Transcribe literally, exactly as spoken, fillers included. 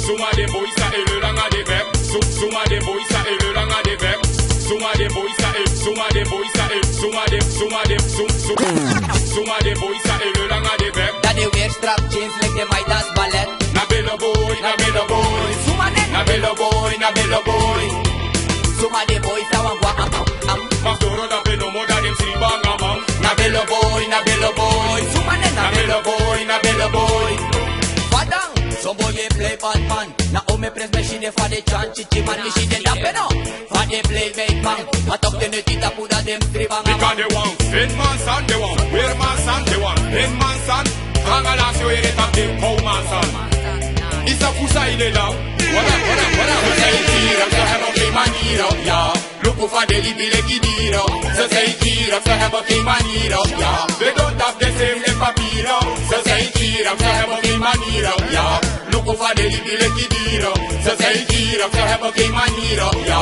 Suma den boy sa e lel anga den bek. Su- suma den boy sa e lel anga den bek. Suma den boy sa e, suma den boy sa e, suma den, suma den, sum- sum- suma den boy sa e lel anga den bek. Dan den wear strap jeans like den mai dans ballet. Na Bello boy, na Bello boy. Suma nen? Na Bello boy, na Bello boy. Suma den boy sa wan gwa am, am, am. Masdoro dape no more dan den sriba anga man. Na Bello boy, na Bello boy. Suma nen? Na Bello boy, na Bello boy. Fadang, son boy e play bad man. Na ome pres mi si den fa den tyan titi man, mi si den dape no. Fa den play make man. Ma tok den neti tapu dan den sriba anga man. Bika den wan, en man san den wan, wer man san den wan, en man san. Anga lasi o yere tap den kow man san. Isa kusa i de dan. Wara, wara, wara. Sese i kira, ze hebben geen manieren, ja. Luku fa den libi leki diro. Sese i kira, ze hebben geen manieren, ja. We don't have the same like papiro. Sese i kira, ze hebben geen manieren, ja. Luku fa den libi leki diro. Sese i kira, ze hebben geen manieren, ja.